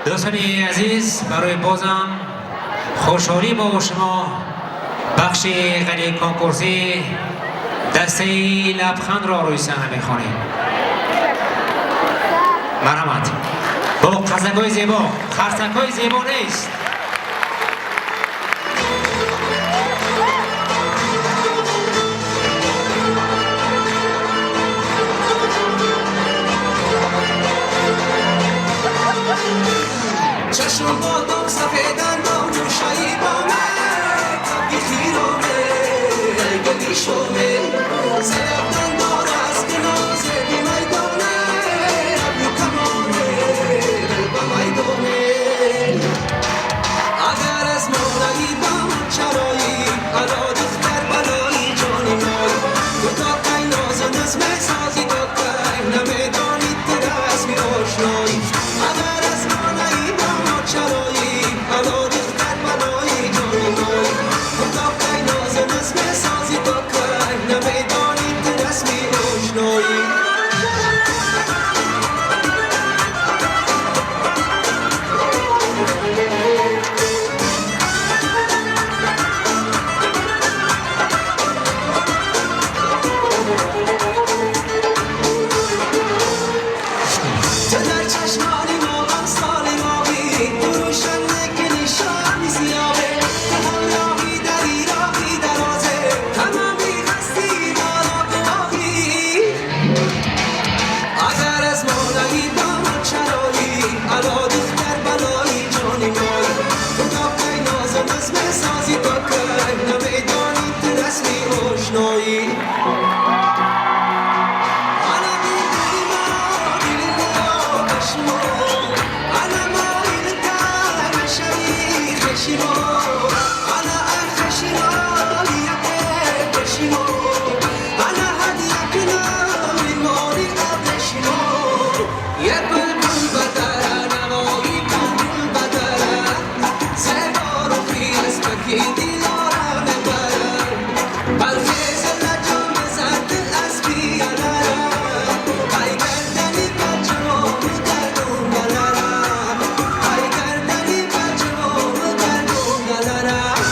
Дӯстони азиз, барои бозам хушҳолӣ мо ва шумо бахши ғайриконкурсӣ дастаи лабхандро рӯи саҳна мехонем. Марҳамат, бо қазакҳои зебо, харсакҳои зебо нест. چشم بادام سفیدن با نوشایی بامه تبگی خیرامه گلی شومه زلبدن دار از گنازه بی میدانه ابرو کمانه دل میدانه اگر از مانعی با چرایی علا دختر بلایی جانی مای تو تا کی ناز و نظم سازی تا کی نمیدانی تو رسمی آشنایی اگر از مانعی با چرایی علا دختر بلایی جانی مای تو تا کی ناز و نظم سازی تا کی نمیدانی تو رسمی آشنایی. تو در چشمان ما امثال ماهی تو روشن که نشان سیاهه تو همراهی در راهی درازه تمامی هستی ما را گواهی اگر از مانعی با ما چرایی علا دختر بلایی جانی مای تو تا کی ناز و نظم سازی تا کی نمیدانی تو رسمی آشنایی. انا دل ما دل ما بشما انا مایل تر شوی خشما انا خشما یک بشما انا هدیه کنم ماری ابشما یه بلبل بدر نوایی بلبل بدر زیبا روحی از پکی دیارم بر برخیز لجام زد از بیانرم ای گردنی بچمام گردون گلرم ای گردنی بچمام گردون گلرم.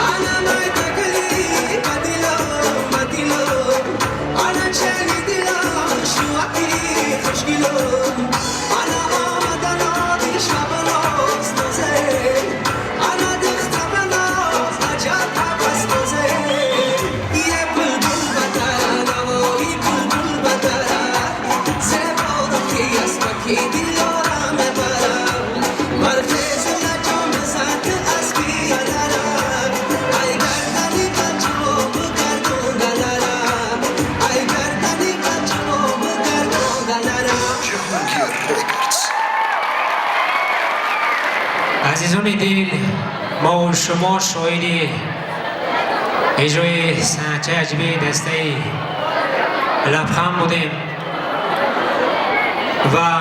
انا ما تقلي بدلو بدلو انا چنی دلم شوقی خوشگلو انا آمدن آدی شبناز نازه انا دختر بناز عجب حوث نازه یه بلبل بدر نوایی بلبل بدر زیبا روحی از پکی دیارم برم مرخیز لجام زد از بیانرم ای گردنی بچمام گردون گلرم ای گردنی بچمام گردون گلرم. Jahangir Records. Азизони дил, мо ва шумо шоҳиди иҷрои санъатчаи аҷибии дастаи лабханд будем ва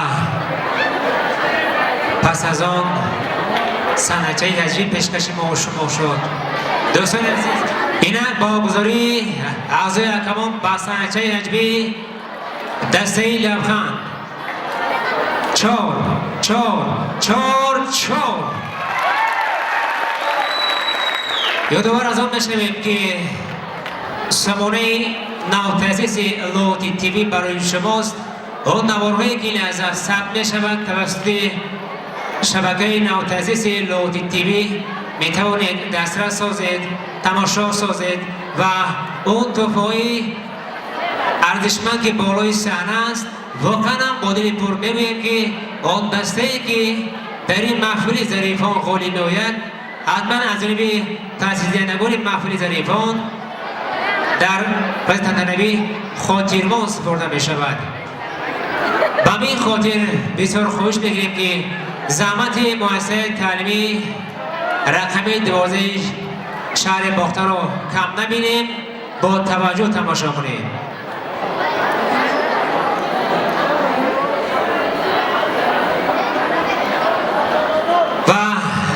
пас аз он санъатчаи аҷиб пешкаши мо ва шумо шуд. Дӯстони азиз, инак бо гузории аъзои ҳакамон ба санъатчаи аҷибии дастаи лабханд 4 4 4 4. Ёдовар аз он мешавем, ки сомонаи навтаъсиси Лоҳути ТВ барои шумост. Он наворҳое ки ин лаҳза сабт мешавад, тавассути шабакаи навтаъсиси Лоҳути ТВ метавонед дастрас созед, тамошо созед ва он тӯҳфаҳои арзишманд, ки болои саҳна аст, воқеан ҳам бо дили пур мегӯем, ки он дастае, ки дар ин маҳфили зарифон ғолиб меояд, ҳатман аз ҷониби таъсисдиҳандагони маҳфили зарифон дар паси тантанавӣ хотирмон супурда мешавад. Ба ҳамин хотир бисёр хоҳиш мекунем, ки заҳмати муассисаи таълимӣ рақами 12. Шаҳри Бохтарро кам набинем, бо таваҷҷӯҳ тамошо кунем. Ва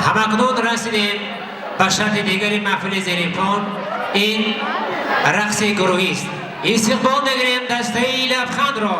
ҳамакнун расидем ба шарти дигари маҳфили зеринпон. Ин рақси гурӯҳист. Истиқбол мегирем дастаи лабхандро.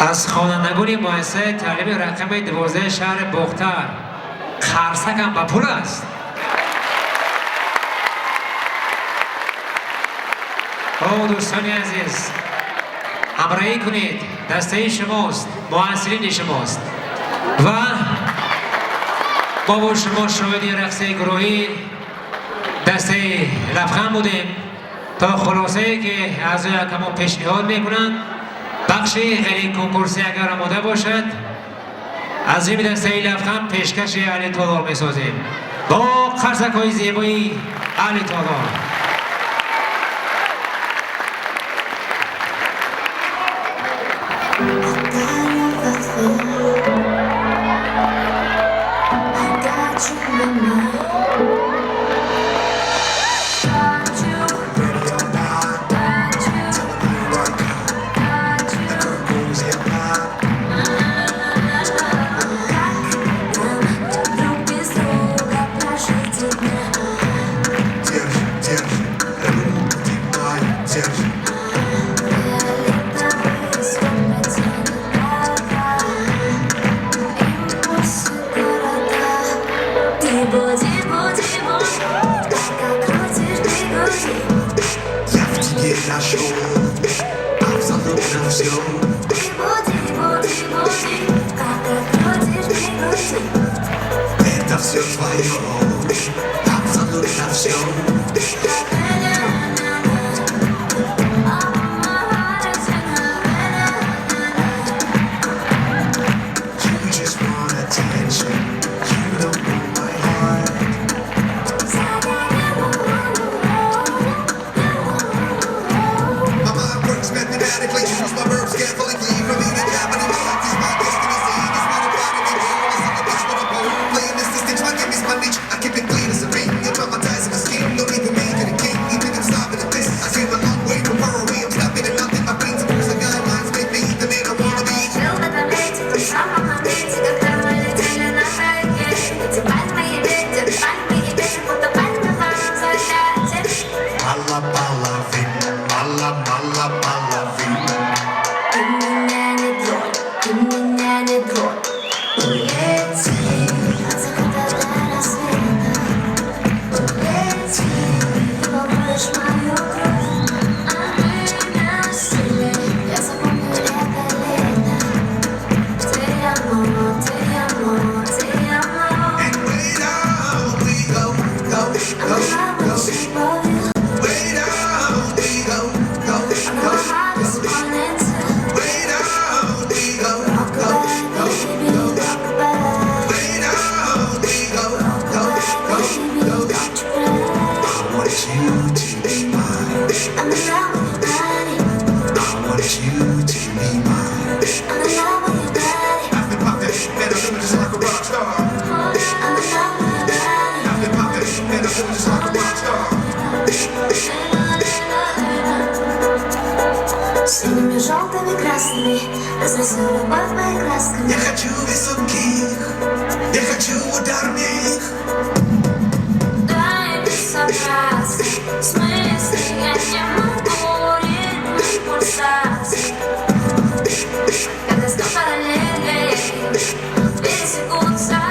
Аз хонандагони муассисаи таълими рақами 12 шаҳри Бохтар қарсакам ба пул аст. О, дӯстони азиз, ҳамроҳӣ кунед, дастаи шумост, муассилини шумост ва мо бо шумо шоҳиди рақси гурӯҳӣ дастаи лабханд будем. То хулосае ки аъзои ҳакамон пешниҳод мекунанд, бахши ғайриконкурсӣ агар омода бошад, аз ҷониби дастаи лабханд пешкаши аҳли толор месозем бо қарсакҳои зебои аҳли толор. Держи, держи. Все твое, абсолютно все. You just want attention. You don't know my heart. My mind works mathematically, choose my verbs carefully. Clean for me to Japanese. Is my destiny. Seeing is what I'm proud to be. Is in the bitch with a pole. Playing this distance, my game is my niche. I keep it clean as a ring. You traumatize my skin. Don't even make it a king. Even I'm stopping at this. I came a long way from far away. I'm stopping at nothing. My principles and guidelines make me the man I wanna be. Жил в этом лете, в том самом моменте, когда мы летели на байке. Эти пальмы и ветер, пальмы и ветер, будто пальмы в закате. Мала половин, мала мала половин. Ты меня не тронь, ты меня не тронь. Улети от заката до рассвета. Улети, ты волнуешь мою кровь. А мы на силе, я запомню это лето. Te amo, te amo, te amo. And way down we go, go, I'm go, in love go. with the shape of you. Way down we go, go, I'm go, the hottest go. one in town. Way down we go, go, go, Baby, go. rock-a-bye. Way down we go, go, go, Baby, go. don't you cry. I want you to be mine. I'm in love with your body. I want you to be mine. I'm in love with your body. I've been popping, and I'm living just like a rock star. I'm in love with your body. I've been popping, and I'm living just like a rock star. Синими, желтыми, красными разрисую любовь моей красками. Я хочу высоких, я хочу ударных. Дай мне собраться с мыслями, я не могу ритмы пульсации. Когда сто параллелей пересекутся,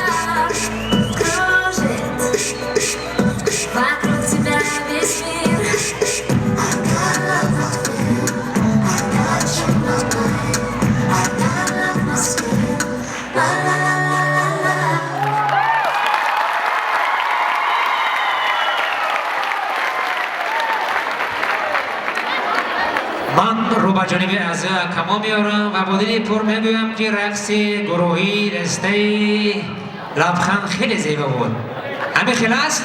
кружит вокруг тебя весь мир. I got love for you, I got you my mind, I got love my skin, la la la la la la. Ман рӯ ба ҷониби аъзои ҳакамо меорам ва бо дили пур мегӯям, ки рақси гурӯҳии дастаи Лабханд хеле зебо буд. Ҳамин хел аст?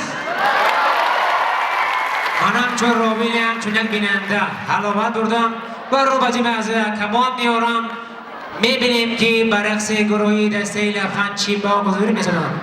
Ман ҳамчун ровӣ, ҳамчун як бинанда ҳаловат бурдам ва рӯ ба ҷониби аъзои ҳакамон меорам. Мебинем, ки ба рақси гурӯҳии дастаи Лабханд чӣ бо гузорӣ месозанд.